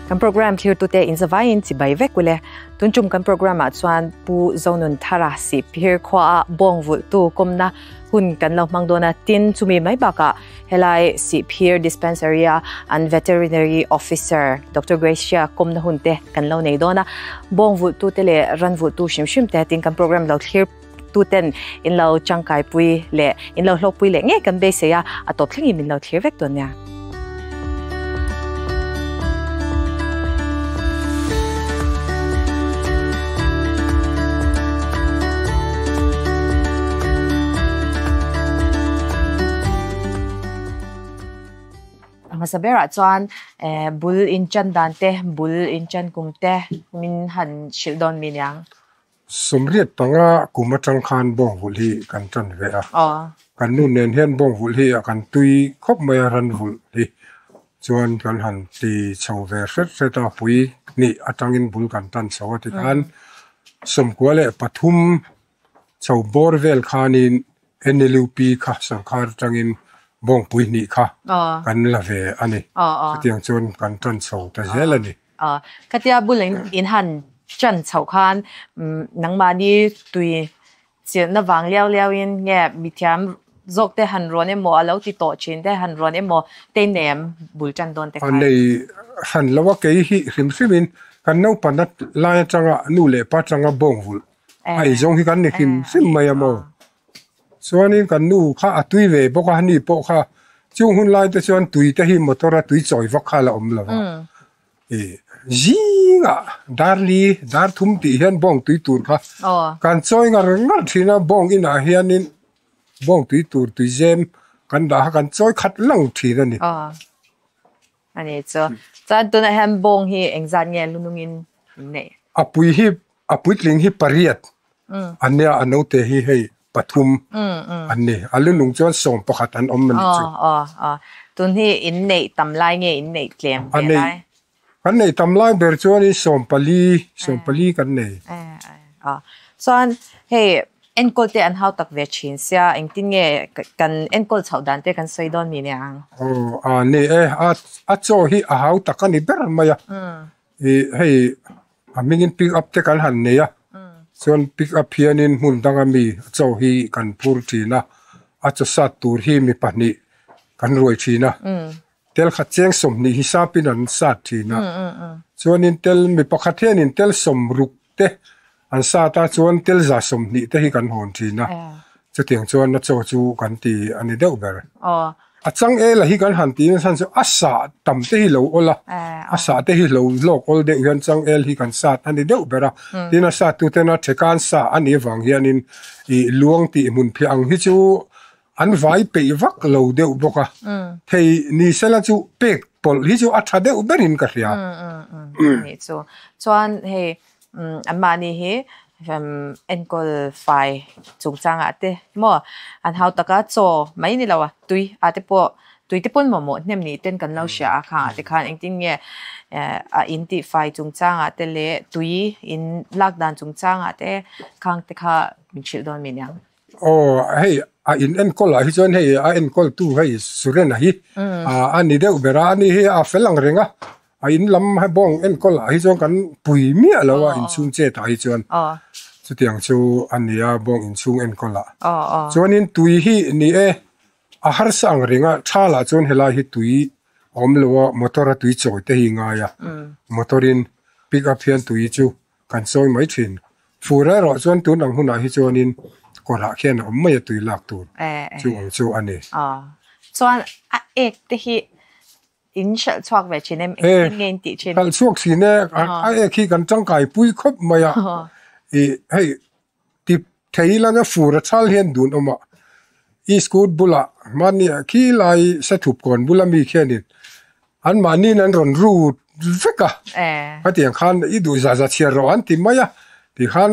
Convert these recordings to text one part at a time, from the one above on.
Kan program thlirtute inzavaiin chibai vek ule. Tun tum kan program ah chuan Pu Zonunthara Sihphir khuaa bawng vulhtu kawmna hun kan lo hmang dawn a, tin chumi mai bakah helai Sihphir Dispensary a an Veterinary Officer Doctor Gracia kawmna hun te kan lo nei dawn a, bawng vulhtute leh ran vulhtu hrim hrim te tin kan program lo thlir tuten in lo tangkaipui leh in lo hlawkpui leh ngei kan beisei a, a tawp thlengin min lo thlir vek dawn nia. A hmasa berah chuan bul in chan dan te, bul in chan kum te min han hrilh dawn mi niang. 85 kum atang khan bawngvulh hi kan tan ve a. Kan nu nen hian bawngvulh hi a kan tui khawp mai a ranvulh hi chuan kan han ti chho ve hret hret a, pui hnih atangin bul kan tan chho a tikhan 93 chho bawr vel khanin NLUP kha sawrkar atangin bawngpui hnih kha kan la ve a ni. Chutiang chuan kan tan chho ta zel a ni. Khatia bul in han tan chhoh khan nangmahni tui chilhna vang liau liau in nge mithiam zawk te han rawn emaw a lo ti tawh thin te han rawn emaw te nem bul tan dawn te khan. A nei hran lo a kei hi hrim hrim in kan naupang lai atanga nu leh pa atanga bawng vulh a ei zawng hi kan ni hrim hrim mai a maw. Chuanin kan nu kha a tui ve bawk a, ani pawh kha chung hun lai te chuan tui te hi motor a tui chawi vak kha a la awm lo va. Ih zingah dar li dar thum tih hian bawng tui tur kha kan chawi ngar ngar thin a, bawng inah hianin bawng tui tur tui zem kan dah kha kan chawi khat lang thin a ni. Ani chu chuan tunah hian bawng hi engzat nge lunungin in neih? A pui hi A puitling hi pariat an nia, a naute hi hei pathum an ni. A lunung chuan 11 an awm a nih chu. Tun hi in neih tam lai nge in neih tlem ve lai? Kan neih tam lai ber chuan in 14, 14 kan nei. Chuan hei enkawl te an hau tak ve thin sia, engtin nge kan enkawl chhoh dan te kan sawi dawn mi nia ang? Aw ni e, a chaw hi a hau tak a ni ber mai a. Hei A hmingin pick up te kan han nei a, chuan pick up hianin hmun danga mi chaw hi kan phur thin a, a chaw sat tur hi mi pahnih kan ruai thin a, tel khat cheng 20 hi sapin an sat thin a, chuanin tel mi pakhat hianin tel 60 te an sat a, chuan tel 120 te hi kan hawn thin a, chutiang chuan a chaw chu kan ti a ni deuh ber. A chang e la hi kan han tih nasa chu a sah tam te hi lo awl a, a sah te hi lo lawk awl deuh hian changel hi kan sat a ni deuh ber a, tin a sat tu tena thekan sa a nih avang hianin ih luang tih hmun phiah ang hi chu an vai peih vak lo deuh bawk a, thei ni sela chu pek pawlh hi chu a tha deuh berin ka hria. Nih chu chuan hei anmahni hi enkawl fai chungchangah te maw an hau taka chaw mai ni lo a tui ah te pawh tui te pawn mamawh hnem ni ten kan lo hria a khangah te khan engtin nge a in tih fai chungchangah te leh tui in lak dan chungchangah te khang te kha min hrilh dawn mi niang. Aw hei a in enkawl ah hi chuan hei a enkawl tu hei Surena hi a ni deuh ber a ani hi a fel ang reng a. A in lam bawng enkawl ah hi chuan kan pui miah lo a inchhung chet ah hi chuan chutiang chu a ni a bawng inchhung enkawl ah chuanin tui hi ni e a harsa ang reng a thal ah chuan helai hi tui a awm lo a motor a tui chawi te hi ngai a motor in pick up hian tui chu kan sawi mai thin fur erawh chuan tun ang hunah hi chuanin kawrah khian a awm mai a tui lak tur chu ang chu a ni. Chuan a ek te hi In hralh chhuak ve thin em? Engtin nge in tih thin? Hralh chhuak thin e, a ek hi kan tangkai pui khawp mai a. Ih hei tip thei langa fur a chal hian dun awm a, i scooter bulah mahni ah khi lai sathup kawn bula mi khianin anmahniin an rawn ru vek a, khatiang khan i duh zah zah chhiar rawh an ti mai a, tikhan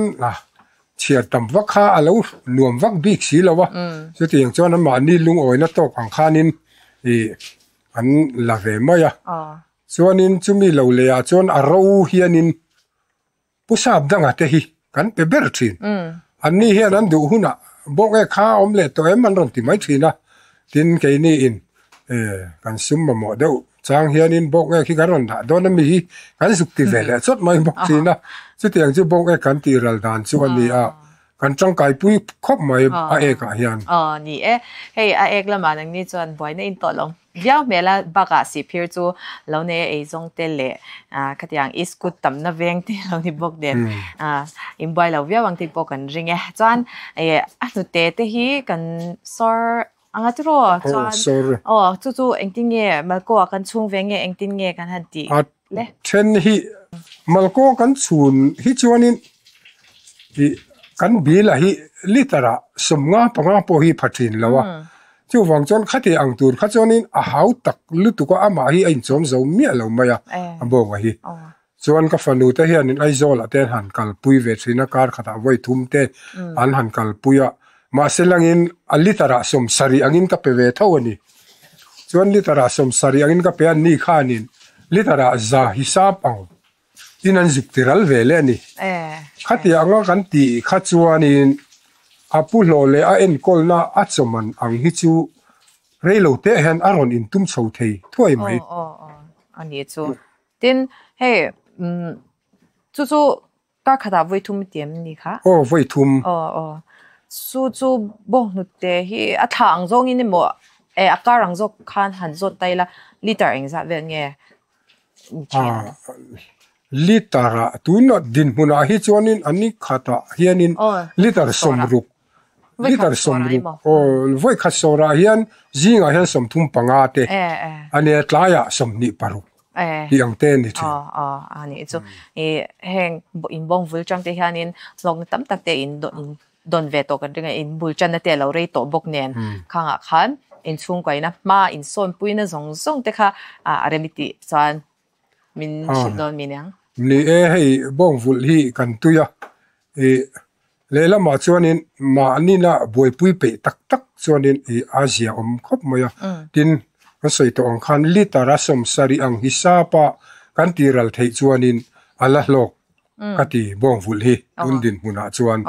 chhiar tam vak kha a lo nuam vak bik si lo a, chutiang chuan anmahni lungawina tawk ang khanin ih an la ve mai a. Chuanin chumi lo leh ah chuan a ro hianin Pu Sap danga te hi kan pe ber thin. Anni hian an duh hunah bawk e kha awm leh tawh em an rawn ti mai thin a. Tin keini in kan sum mamawh deuh. Chang hianin bawng ek hi kan rawn dah dawn a mi hi kan zuk ti ve leh chawt mai bawk thin a. Chutiang chu bawng ek kan tih ral dan chu a ni a, kan tangkai pui khawp mai a ek ah hian. Aw ni e, hei a ek lamah nangni chuan buaina in tawh lo viau hmel a, bakah sihphir chu lo nei a eizawng te leh khatiang iskut tamna veng te lo ni bawk nen inbuai lo viau ang tih pawh kan ring e. Chuan a hnute te hi kan sawr Anga chu rawh chuan aw chu chu engtin nge Malkaw ah kan chhung ve nge engtin nge kan han tih le? A then hi Malkaw kan chhun hi chuanin ih kan bil ah hi liter ah 55 pawh hi pha thin lo a, chuvang chuan khati ang tur kha chuanin a hau tak lutuk a amah hi a inchawm zo miah lo mai a a bawnga hi. Chuan ka fanu te hianin Aizawl ah te an han kalpui ve thin a, kar khatah vawi thum te an han kalpui a, mahse langin a liter ah 70 angin ka pe ve tho a ni. Chuan liter ah 70 angin ka pe a, ni khanin liter ah 100 hisap ang in an zuk ti ral ve leh a ni. Khatiang anga kan tih kha chuanin a pu hlawh leh a enkawlna a chawman ang hi chu rei lo teh hian a rawn intum chho thei thuai mai. Aw aw aw a ni chu. Tin, hei chu chu kar khatah vawi thum ti em ni kha? Aw, vawi thum. Aw, aw. Chu chu bawnghnute hi a thla ang zawngin emaw eh a kar ang zawk khan han zawt ta ila liter engzah vel nge ni thin? Ah, liter ah tuna dinhmunah hi chuanin a ni khatah hianin liter 60 Liter 60 aw vawi khat sawrah hian zingah hian 35 te a nia tlaiah 26 tih ang te a ni thin. Aw aw a nih chu i heng in bawng vul chang te hianin hlawkna tam tak te in dawn ve tawh kan ring a in bul channa te a lo rei tawh bawk nen khangah khan in chhungkaina hma in sawnpuina zawng zawng te kha a rem i tih chuan min hrilh dawn mi niang. Ni e hei bawng vulh hi kan tui a i Lehlamah chuanin mahnina buaipui peih tak tak chuanin ih a zia awm khawp mai a. Tin, kan sawi tawh ang khan liter a 70 ang hisapa kan tih ral theih chuanin a la hlawk ka ti bawng vulh hi tun dinhmunah chuan.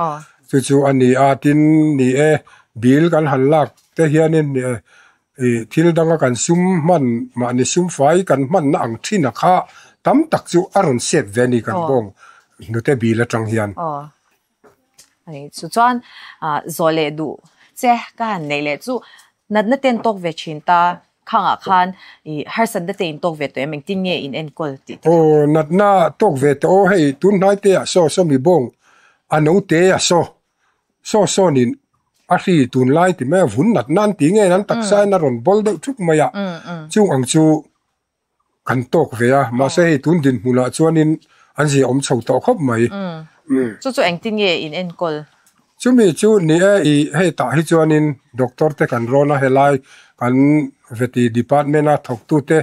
Chu chu a ni a, tin ni e bill kan han lak te hianin ih thil danga kan sum hman mahni sum fai kan hmanna ang thin a kha tam tak chu a rawn sep ve a ni kan bawng hnute bil atang hian. Ani chu chuan zawh leh duh che ka han neih leh chu natna te an tawk ve thin ta khangah khan ih harsatna te in tawk ve tawh em engtin nge in enkawl tih te kha. Aw natna tawk ve tawh aw hei tun hnai te ah saw saw mi bawng a no te a saw saw sawnin a hri tunlai ti mai a vun natna an tih nge an taksa in a rawn bawl deuh thup mai a chung ang chu kan tawk ve a mahse hei tun dinhmunah chuanin an zia awm chho tawh khawp mai. Chu chu engtin nge in enkawl? Chumi chu ni e i hei tah hi chuanin doctor te kan rawn a helai kan veti department a thawktute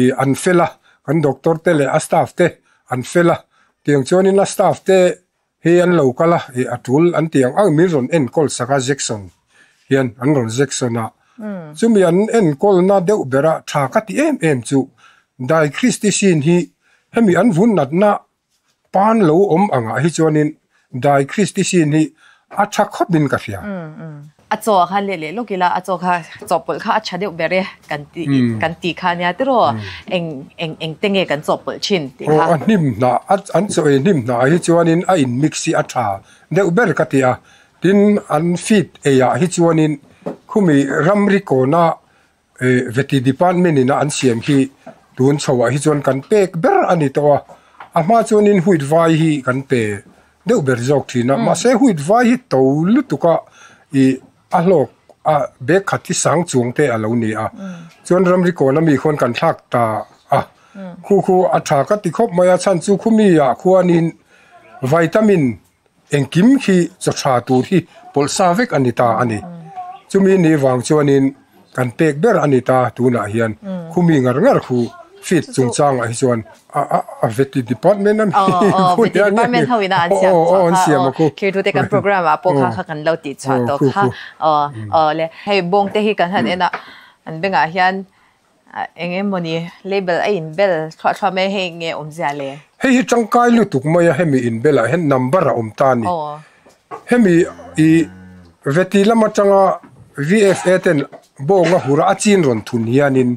i an fel a kan doctor te leh a staff te an fel a tiang chuanin a staff te Hei an lo kal a, ih a tul an tih ang ang min rawn enkawl sak a Jackson hian an rawn Jackson a, chumi an enkawlna deuh bera tha ka ti em em chu Dai Christy sin hi hemi an vun natna pan lo awm angah hi chuanin Dai Christy sin hi a tha khawpin ka hria. A chaw kha leh leh lawk ila a chaw kha chawhpawlh kha a tha deuh ber e kan tih kan tih kha nia tiraw eng eng eng te nge kan chawhpawlh thin tih kha. Aw a hnim hnah a an chaw ei hnim hnah hi chuanin a in mix hi a tha deuh ber ka ti a tin an feed ei ah hi chuanin khumi ramri kawna Veti department in a an siam hi tun chho ah hi chuan kan pek ber a ni tawh a, a hma chuanin wheat vai hi kan pe deuh ber zawk thin a, mahse wheat vai hi to lutuk a ih a hlawk a bag khat hi sang chuang te a lo ni a, chuan ramri kawn ami khawn kan thlak ta a, khu khu a tha ka ti khawp mai a chhan chu khumi ah khuanin vitamin Engkim khi chaw tha tur hi pawlh sa vek a ni ta a ni. Chumi ni vang chuanin kan pek ber a ni ta tunah hian khumi ngar ngar khu feed chungchangah hi chuan a veti department a mi khu hian nge aw aw an siam a khu. Thirtute kan program ah pawh kha kha kan lo tih chhuah tawh kha aw aw le hei bawng te hi kan han en a an bengah hian Eng emawni label a in bel thluah thluah mai hei nge awmzia le? Hei hi tangkai lutuk mai a hemi in bel ah hian number a awm ta a ni. Hemi i veti lam atanga VFA ten bawng a hur a a chin rawn thun hianin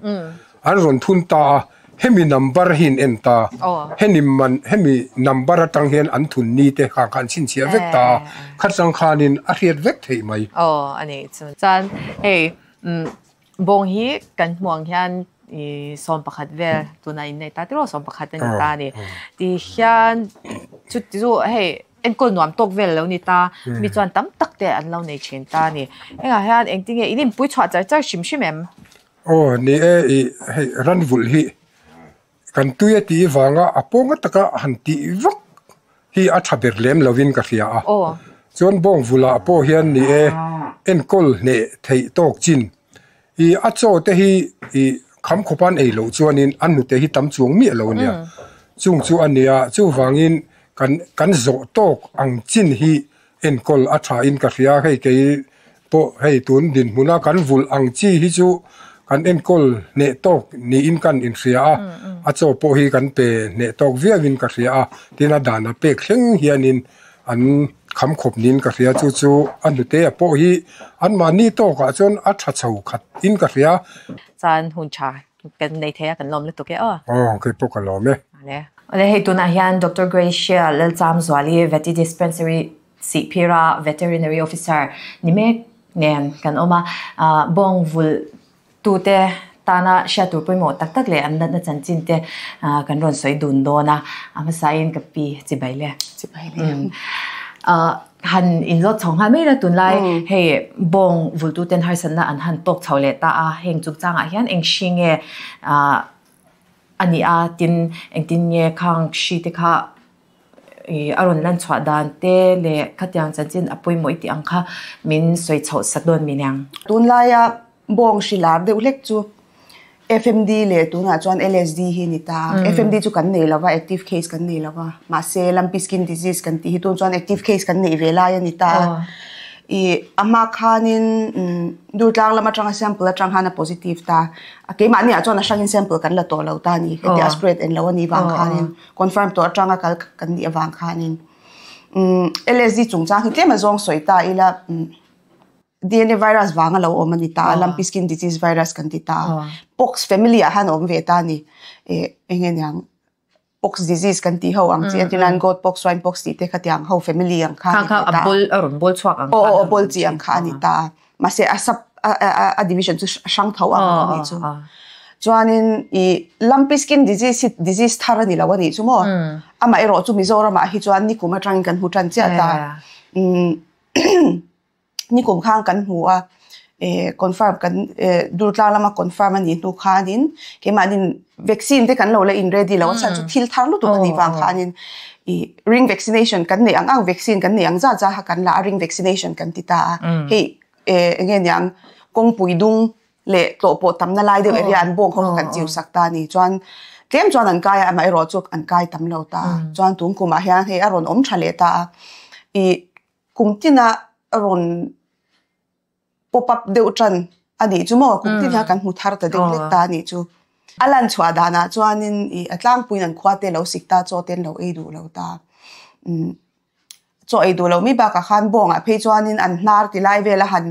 An rawn thun ta a, hemi number hi an en ta. Heni man, hemi number atang hian an thun ni te khang kha an chhinchhiah vek ta a, khatang khanin a hriat vek theih mai. Aw, a nih chu. Chuan hei bawng hi kan hmuh ang hian i 11 vel tunah in nei ta tiraw 11 a ni ta a ni. Ti hian chuti chu hei enkawl nuam tawk vel lo ni ta, mi chuan tam tak te an lo nei thin ta a ni. Hengah hian engtinge in inpui chhuah char char hrim hrim em? Aw ni e i hei ran vulh hi kan tui a tih vanga a pawnga taka han tih vak hi a tha ber lem lovin ka hria a. Chuan bawng vulh ah pawh hian ni e enkawl hneh theih tawk chin i a chaw te hi i kham khawp an ei loh chuanin a hnute hi tam chuang miah lo a nia. Chung chu a nia chuvangin kan kan zawh tawk ang chin hi Enkawl a tha in ka hria, hei kei pawh hei tun dinhmuna kan vulh ang chi hi chu kan enkawl hneh tawk niin kan inhria a, a chaw pawh hi kan pe hneh tawk viau in ka hria a, tin a dan a pek thleng hianin an kham khawp niin ka hria, chu chu a hnute a pawh hi anmahni tawkah chuan a tha chho khat in ka hria. Chuan hun tha kan nei thei a kan lawm lutuk e aw. Aw kei pawh ka lawm e. Ale. Ale hei tunah hian Doctor Gracia Lalchamzuali Vety Dispensary Sihphira Veterinary Officer ni mek nen kan awm a, bawng vulh tute tana hriat tur pawimawh tak tak leh an natna chanchin te kan rawn sawi dun dawn a, a hmasain ka pi chibai le. Chibai le. Han inzawt chho nghal mai la tunlai hei bawng vultuten harsatna an han tawk chho leh ta a, heng chungchangah hian eng hri nge a nih a, tin engtin nge khang hri te kha ih a rawn lan chhuah dan te leh khatiang chanchin a pawimawh i tih ang kha min sawi chhoh sak dawn mi niang. Tunlaia bawng hri lar deuh hlek chu FMD leh tunah chuan LSD hi a ni ta. FMD chu kan nei lova, active case kan nei lova. Mahse lumpy skin disease kan tih hi tun chuan active case kan neih ve lai a ni ta. I a hma khanin Durtlang lam atanga sample atang khan a positive ta. A keimahni ah chuan a hrangin sample kan la tawh lo ta a ni. Heti a spread en lo a nih vang khanin confirm tawh atanga kal kan nih avang khanin LSD chungchang hi tlem azawng sawi ta ila. DNA virus vang a lo awm a ni ta a, lumpy skin disease virus kan ti ta a. Pox family ah khan a awm ve ta a ni. Eh eng nge niang pox disease kan tih ho ang chi entir nan goat pox, swine pox tih te kha tiang ho family ang kha a ni ve ta a. Kha kha a rawn bawl chhuak ang kha. Aw aw a bawl chi ang kha a ni ta a. Mahse a sub a division chu a hrang tho ang a nih chu. Chuanin i lumpy skin disease hi disease thar a ni lo a nih chu maw. Amaherawh chu Mizoramah hi chuan nikum atangin kan hmu tan chiah ta. Nikum khan kan hmu a, eh confirm kan eh Durtlang lama confirm a nih hnu khanin keimahnin vaccine te kan lo la in ready lo a chhan chu thil thar lutuk a nih vang khanin ih ring vaccination kan neih ang ang vaccine kan neih ang zat zat kha kan la a ring vaccination kan ti ta a hei eh eng nge niang kawngpui dung leh tlawh pawh tamna lai deuh area an bawng ho kha kan chiu sak ta a ni chuan tlem chuan an kai a amaherawh chu an kai tam lo ta a chuan tun kumah hian hei a rawn awm tha leh ta a ih. Kum tina rawn pop up deuh tan a nih chu maw? Kum tin hian kan hmu thar ta deuh hlek ta a nih chu. A lan chhuah danah chuanin ih a tlangpuiin an khua te lo sik ta, chaw te an lo ei duh lo ta. Umm chaw ei duh lo mi bakah khan bawngah phei chuanin an hnar ti lai vel a han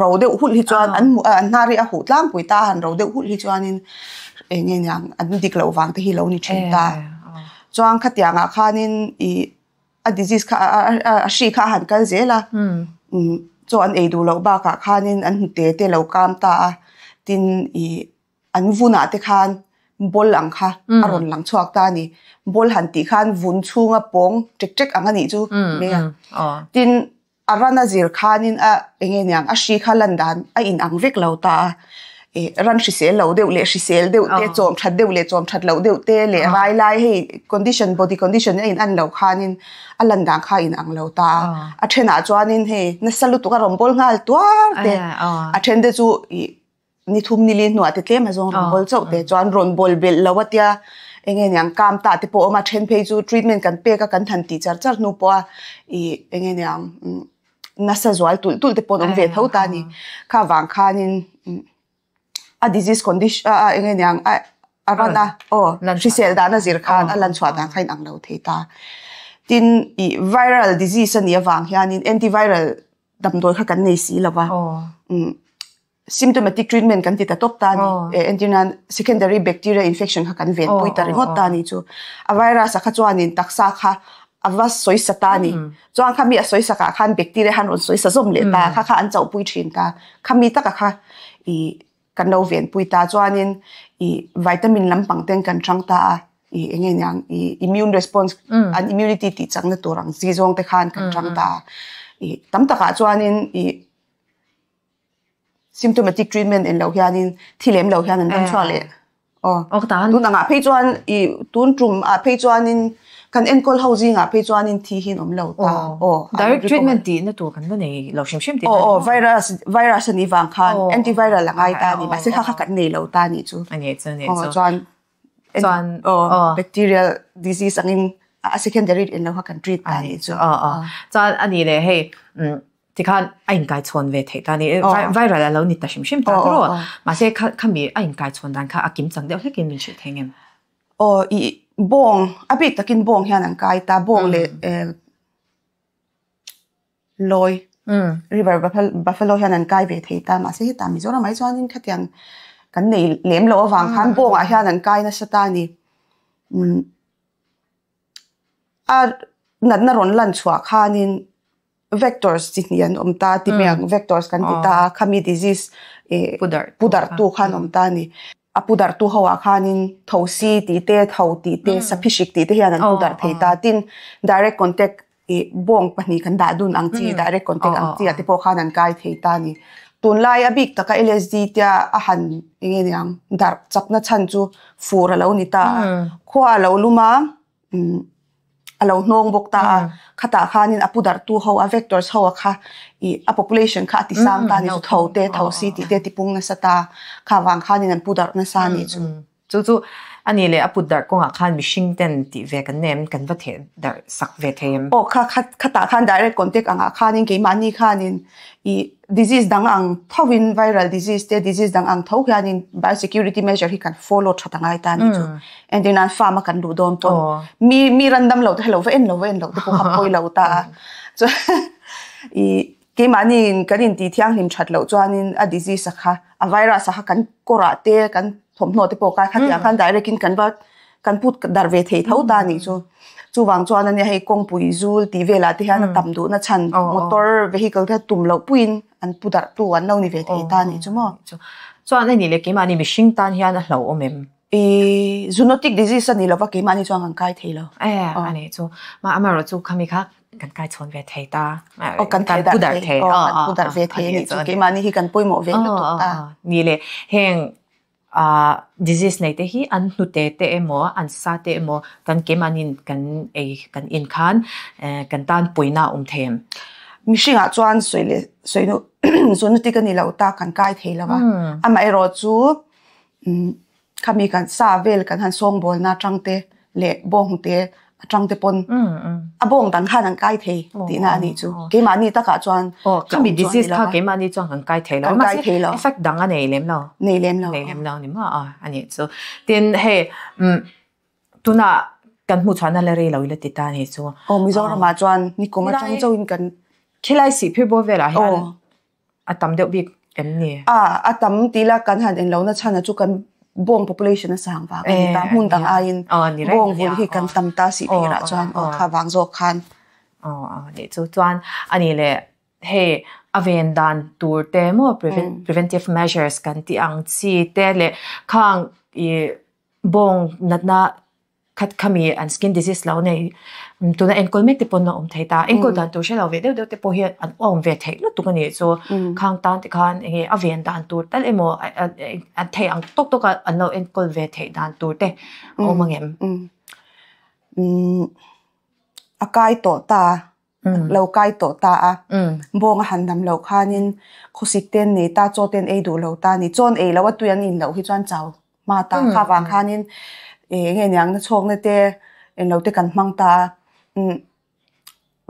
ro deuh hulh hi chuan an hmuh an hnar hi a huh tlangpui ta a han ro deuh hulh hi chuanin eng nge niang an dik loh vang te hi lo ni thin ta. Chuan khatiangah khanin ih a disease kha a hri kha a han kal zel a chaw an ei duh loh bakah khanin an hnute te lo kam ta a tin ih an vunah te khan ball ang kha a rawn lang chhuak ta a ni ball han tih khan vun chhunga pawng ṭek ṭek ang a nih chu mai a tin a ran a zir khanin a eng nge niang a hri kha lan dan a in ang vek lo ta a ih ran hrisel lo deuh leh hrisel deuh te chawm that deuh leh chawm that loh deuh te leh rai lai hei condition body condition a in an loh khanin a lan dan kha a in ang lo ta a a thenah chuanin hei nasa lutuk a rawn bawl nghal tuar te a then te chu ih Ni thum ni li hnuah te tlem a zawng rawn bawl chauh te chuan rawn bawl belh lo a tia eng nge niang kam tah te pawh a awm a then phei chu treatment kan pek a kan han tih char char hnu pawh a ih eng nge niang nasa zual tulh tulh te pawh an awm ve tho ta a ni kha vang khanin a disease condition a eng nge niang a a ran a aw hrisel dan a zir khan a lan chhuah dan kha a inang lo thei ta tin ih viral disease a nih avang hianin antiviral damdawi kha kan nei si lo va. Symptomatic treatment kan ti ta tawp ta a ni. Entir nan secondary bacterial infection kha kan ven pui ta ringawt ta a ni chu. A virus a kha chuanin taksa kha a va sawi sa ta a ni. Chuan kha mi a sawi sakah khan bacteria khan rawn sawi sa zawm leh ta kha kha an chauh pui thin ta. Kha mi taka kha ih kan lo ven pui ta chuanin ih vitamin lampang ten kan chang ta a ih eng nge niang ih immune response an immunity tih chakna tur ang chi zawng te khan kan chang ta a. Ih tam takah chuanin ih Symptomatic treatment en lo hianin thi lem lo hian an dam chhuak leh. Aw. Tun angah phei chuan i tun tum ah phei chuanin kan enkawl ho zingah phei chuanin thi hi an awm lo ta. Aw. Direct treatment tihna tur kan la nei lo hrim hrim tih. Aw aw virus virus a nih vang khan antiviral a ngai ta a ni mahse kha kha kan nei lo ta a nih chu. A nih chu a nih chu. Chuan chuan aw bacterial disease angin a secondary en lo kha kan treat ta a nih chu. Aw aw. Chuan a nih leh hei Tikhan a inkaichhawn ve theih ta a ni. Viral a lo ni ta hrim hrim ta tawh. Mahse khami a inkaichhawn dan kha a kim chang deuh hlekin min hrilh thei ngem? Aw i bawng, a bik takin bawng hian an kai ta. Bawng leh lawi, river buffalo hian an kai ve thei ta. Mahse hetah Mizoram ah chuanin khatiang kan nei lem loh avang khan bawngah hian an kai nasa ta a ni. A natna rawn lan chhuah khanin vectors chi hnih an awm ta ti mai ang vectors kan ti ta a khami disease eh pu darh tu kha an awm ta a ni a pu darh tu ho ah khanin thosi tih te tho tih te saphi hrik tih te hian an pu darh thei ta tin direct contact ih bawng pahnih kan dah dun ang chi direct contact ang chi ah te pawh khan an kai thei ta a ni tunlai a bik taka L_S_D tia a han eng nge niang darh chakna chhan chu fur a lo ni ta a khua a lo lum a. A lo hnawng bawk ta a, khatah khanin a pu darhtu ho a vectors ho a kha ih a population kha a ti sang ta a ni chu tho te tho si tih te a ti pung nasa ta kha vang khanin an pu darh nasa a nih chu. Chu chu a nih leh a put darh kawngah khan mihring ten tih ve kan nem kan va theh darh sak ve thei em? Aw kha khatah khan direct contact angah khanin keimahni khanin ih Disease dang ang thovin viral disease te disease dang ang tho hianin biosecurity measure hi kan follow that a ngai ta a nih chu. Entir nan farm a kan luh dawn pawn mi mi ran dam lo te hello va en lo va en lo te pawh kha pawi lo ta a. Chuan i keimahni in kan intih thianghlim that loh chuanin a disease a kha a virus a kha kan kawrah te kan thawmhnaw te pawh kha khatiang khan direct in kan va kan put darh ve thei tho ta a nih chu. Chuvang chuan ania hei kawngpui zul tih velah te hian a tam duhna chhan motor vehicle te tum loh puiin an pu darh tu an lo ni ve thei ta a nih chu maw. Chuan a nih leh keimahni mihring tan hian a hlauhawm em? I zoonotic disease a ni lova keimahni chuan kan kai thei lo. E a nih chu. Amaherawhchu chu khami kha kan kai chhawn ve thei ta. Aw kan pu darh thei. Aw kan pu darh ve thei a nih chu. Keimahni hi kan pawimawh ve lutuk ta. Ni leh heng Disease nei te hi an hnute te emaw an sa te emaw kan keimahniin kan ei kan in khan kan tan puina a awm thei em? Mihringah chuan sawi leh sawi nu zoonotic a ni lo ta kan kai thei lo a, amaherawh chu khami kan sa vel kan han sawngbawlna atang te leh bawngte atang te pawn a bawng dang khan an kai thei tihna a nih chu. Keimahni takah chuan khami disease kha keimahni chuan kan kai thei lo. Kan kai thei lo. Effect dang a nei lem lo. Nei lem lo. Nei lem lo ni maw a a nih chu. Tin hei tunah kan hmuh chhuahna la rei lo ila ti ta a nih chu. Aw Mizoramah chuan nikum atang chauhin kan Khilai sihphir bawr velah hian A tam deuh bik em ni? A, a tam ti la kan han en lohna chhan a chu kan bawng population a sang vang a ni ta. Hmun dang aiin bawng vul hi kan tam ta si phirah chuan aw kha vang zawk khan. Aw aw nih chu chuan a nih leh hei a ven dan tur te maw preventive measures kan tih ang chi te leh khang i bawng natna Khat khami an skin disease lo nei tuna enkawl mek te pawn a awm thei ta. Enkawl dan tur hre lo ve deuh deuh te pawh hi an awm ve theih lutuk a nih chu. Khang tan te khan eng nge a ven dan tur tal emaw an theih ang tawk tawk a an lo enkawl ve theih dan tur te a awm ang em? A kai tawh ta. Lo kai tawh ta a. Bawng a han dam loh khanin khawsik te an nei ta, chaw te an ei duh lo ta a ni. Chaw an ei loh a tui an in loh hi chuan chau hma ta. Kha vang khanin eng nge niang na chhawkna te englo te kan hmang ta a.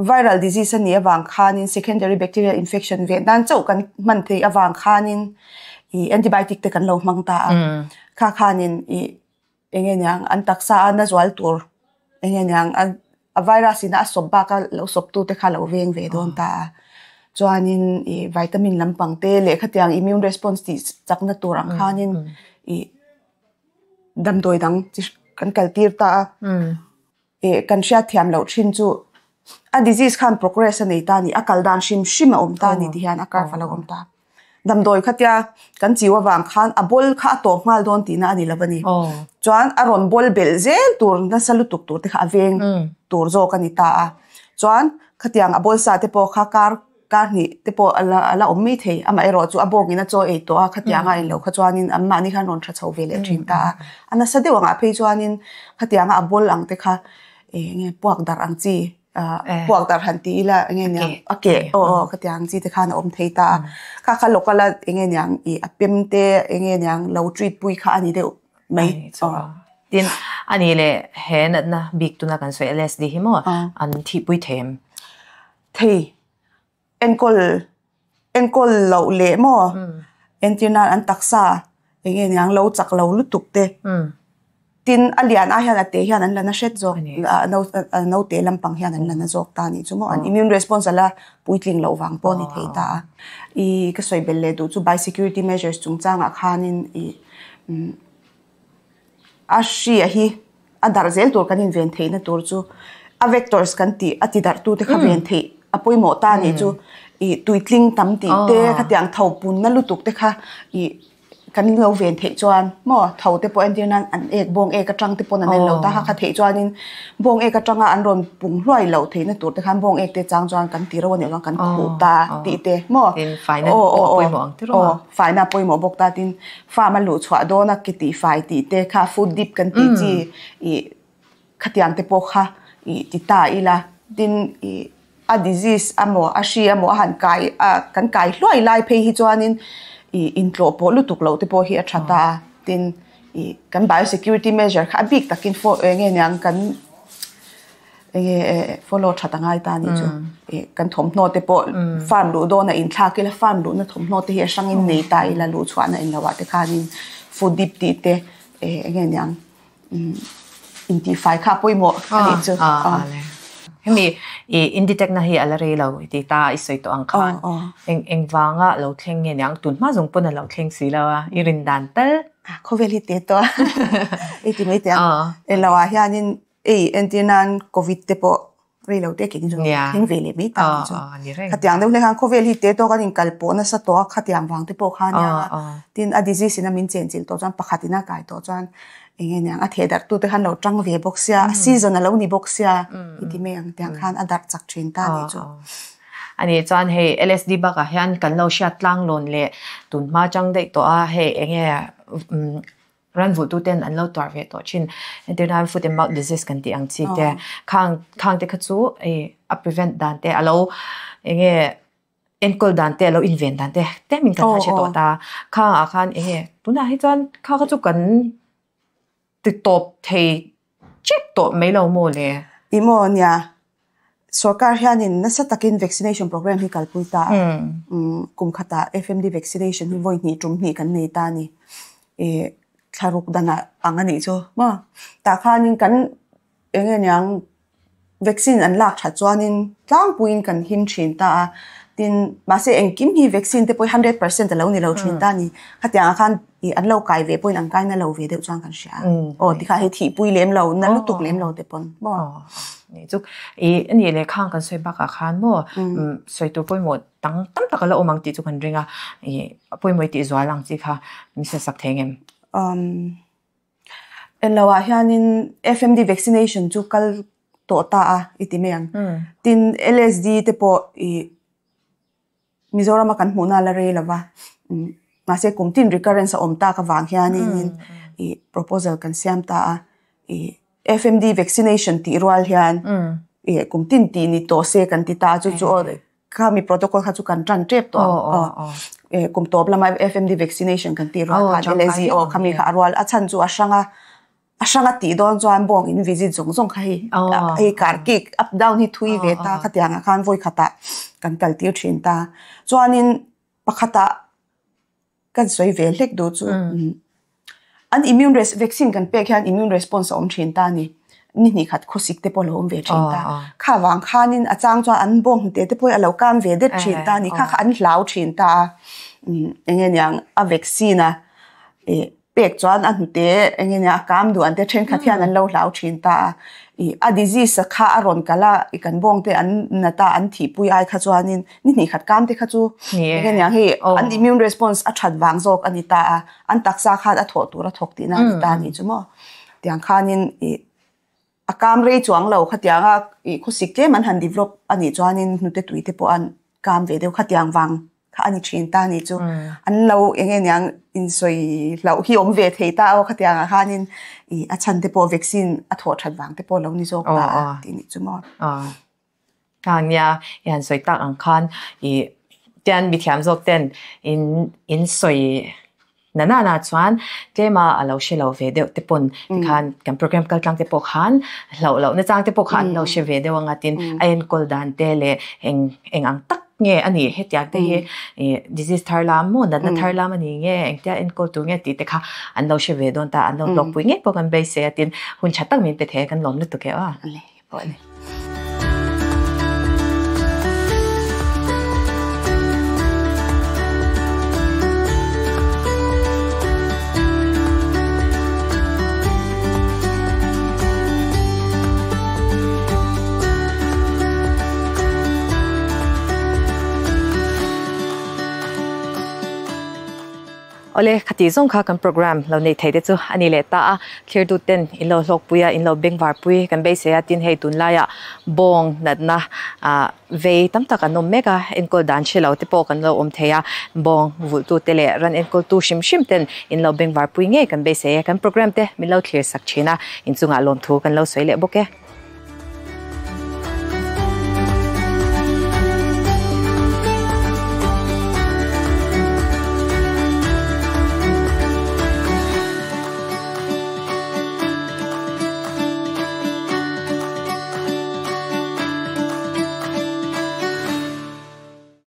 Viral disease a nih avang khanin secondary bacterial infection ve nan chauh kan hman theih avang khanin ih antibiotic te kan lo hmang ta a. Kha khanin ih Eng nge niang an taksa a na zual tur eng nge niang a virus in a sawp bak a lo sawp tu te kha lo veng ve dawn ta a. Chuanin i vitamin lampang te leh khatiang immune response tih chakna tur ang khanin i damdawi dang chi kan kal tir ta a. I kan hriat thiam loh thin chu a disease khan progress a nei ta a ni, a kal dan hrim hrim a awm ta a ni ti hian a curve a lo awm ta. Damdawi khatia kan chiu avang khan a ball kha a tawp nghal dawn tihna a ni lo a ni. Chuan a rawn ball belh zel tur nasa lutuk tur te kha a veng tur zawk a ni ta a. Chuan khatiang a ball sa te pawh kha kar kar hnih te pawh a la a la awm mai thei. Amaherawh chu a bawngin a chaw ei tawh a, khatianga a inlo kha chuanin anmahni khan rawn tha chho ve leh thin ta a. A nasa deuh angah phei chuanin khatianga a ball ang te kha eng nge puak darh ang chi puak darh han ti ila eng nge niang a keh aw aw khatiang ang chi te khan a awm thei ta a. Kha kha local a eng nge niang ih a pem te eng nge niang lo treat pui kha a ni deuh mai. Tin, a nih leh he natna bik tuna kan sawi LSD hi maw an thihpui thei em? Thei enkawl enkawl loh leh maw entir nan an taksa eng nge niang lo chak lo lutuk te tin a lian ai hian a te hian an la na hret zawk a no a naute lampang hian an la na zawk ta a nih chu maw an immune response a la puitling loh vang pawh a ni thei ta a ih ka sawi belh leh duh chu biosecurity measures chungchangah khanin ih umm. A hria hi a darh zel tur kan inven theihna tur chu a vectors kan tih a ti darh tute kha ven theih a pawimawh ta anih chu ih tuitling tam tih te khatiang tho punna lutuk te kha ih kan lo ven theih chuan maw tho te pawh entir nan an ek bawng ek atang te pawn an en lo ta kha kha theih chuanin bawng ek atanga an rawn pung hluai loh theihna tur te khan bawng ek te chang chuan kan ti ro anih avang kan khuh ta tih te maw aw aw aw faina pawimawh bawk ta tin Farm a luh chhuah dawn a ke tih fai tih te kha food dip kan tih chi ih khatiang te pawh kha ih ti ta ila tin ih a disease amaw a hri amaw a han kai a kan kai hluai lai phei hi chuanin ih intlawh pawh lutuk loh te pawh hi a tha ta a tin ih kan biosecurity measure kha a bik takin eng nge niang kan. Enge follow that a ngai ta anih chu. Kan thawmhnaw te pawh farm luh dawn a inthlak ila farm luhna thawmhnaw te hi a hrangin nei ta ila luh chhuahna englo ah te khanin food dip tih te enge niang intihfai kha a pawimawh anih chu. Hemi i indetect na hi a la rei lo i ti ta i sawi tawh ang khan eng vanga lo thleng nge niang tun hma zawng pawn a lo thleng si lo a i rin dan tal. Khawvel hi te tawh a i ti mai teh ang. Englo ah hianin Ei, entir nan Covid te pawh rei lo te keng zawk thleng ve leh mai ta ang chu. Khatiang deuh hlek khan khawvel hi te tawk an inkal pawh nasa tawh a, khatiang vang te pawh kha ania a. Tin, a disease in a min chenchilh tawh chuan pakhat in a kai tawh chuan eng nge niang a theh darh tu te khan lo tang ve bawk sia, a season a lo ni bawk sia i ti mai ang tiang khan a darh chak thin ta anih chu. Ani chuan hei LSD bakah hian kan lo hriat tlang lawn leh tunhma chang daih tawh a, hei eng nge Ran vulhtuten an lo tuar ve tawh thin. Entirnan foot and mouth disease kan tih ang chi te. Khang khang te kha chu a prevent dan te a lo enge enkawl dan te a lo inven dan te tlem in kan hre tawh ta. Khang ah khan enge tunah hi chuan kha kha chu kan ti tawp thei chep tawh mai lo maw le? Ti maw nia Sorkar hianin nasa takin vaccination program hi kalpui ta a. Kum khatah FMD vaccination hi vawi hnih tum hnih kan nei ta a ni. Ih thlaruk danah ang a nih chu maw. Tah khanin kan eng nge niang vaccine an lak that chuanin tlangpuiin kan him thin ta a. Tin mahse engkim hi vaccine te pawh hi 100% a lo ni lo thin ta a ni. Khatiangah khan ih an lo kai ve pawhin an kai na lo ve deuh chuan kan hria a. Aw tikha hei thihpui lem lo, na lutuk lem lo te pawn maw. Ni chu ih a nih leh khang kan sawi bakah khan maw sawi tur pawimawh dang tam tak a la awm ang tih chu kan ring a, ih a pawimawh i tih zual ang chi kha min hre sak thei ngem? Englo ah hianin FMD vaccination chu kal tawh ta a i ti mai ang. Tin LSD te pawh ih Mizorama kan hmuhna a la rei lo va, mahse kum tin recurrence a awm tak avang hianin ih proposal kan siam ta a, ih FMD vaccination tih rual hian ih kum tin tih ni tawh se kan ti ta a, chu chu aw khami protocol kha chu kan tan tep tawh ang aw ih kum tawp lama FMD vaccination kan tih rual khan LSD aw khami kha a rual a chhan chu a hrang a. A hrang a tih dawn chuan bawng in visit zawng zawng kha hei hei kar kik up down hi thui ve ta khatiang ah khan vawi khatah kan kal tir thin ta. Chuanin pakhatah kan sawi ve hlek duh chu an immune vaccine kan pek hian immune response a awm thin ta a ni. Ni hnih khat khawsik te pawh a lo awm ve thin ta. Kha vang khanin a chang chuan an bawng hnute te pawh hi a lo kam ve det thin ta a ni. Kha kha an hlau thin ta a. Eng nge niang a vaccine a ih pek chuan a hnute eng nge niang a kam duh an te thenkhat hian an lo hlau thin ta a. Ih a disease a kha a rawn kal a ih kan bawng te an nat a an thihpui ai kha chuanin ni hnih khat kam te kha chu eng nge niang hei an immune response a that vang zawk a ni ta a. An taksa khan a thawh tur a thawk tihna a ni ta a ni chu maw. Tiang khanin ih a kam rei chuang lo khatianga ih khawsik tlem an han develop a nih chuanin hnute tui te pawh an kam ve deuh khatiang vang kha a ni thin ta a nih chu. An lo eng nge niang insawi hlauh hi awm ve thei ta aw khatiangah khanin ih a chhan te pawh vaccine a thawh that vang te pawh lo ni zawk ta a tih nih chu maw. Nia i han sawi tak ang khan ih tian mithiam zawk ten in in sawi na na na chuan tlema a lo hre lo ve deuh te pawn tikhan kan program kal tlang te pawh khan hlauh loh na chang te pawh kha an lo hre ve deuh anga tin a enkawl dan te leh eng eng ang tak nge a nih hetiang te hi ih disease thar lam maw natna thar lam a ni nge engtia enkawl tur nge tih te kha an lo hre ve dawn ta an lo hlawkpui ngei pawh kan beisei a tin hun tha tak min pe thei a kan lawm lutuk e aw. Awle, khati zawng kha kan program lo neih theih te chu a ni leh ta a, thlir ten in lo hlawkpui a, in lo bengvarpui kan beisei a, tin hei tunlaiah bawng natna ah vei tam tak an awm mek a, enkawl dan hre lo te pawh kan lo awm thei a, bawng vulhtu te leh ran enkawltu hrim hrim ten in lo bengvarpui ngei kan beisei e, kan program te min lo thlir sak thin a, inchungah lawmthu kan lo sawi leh bawk e.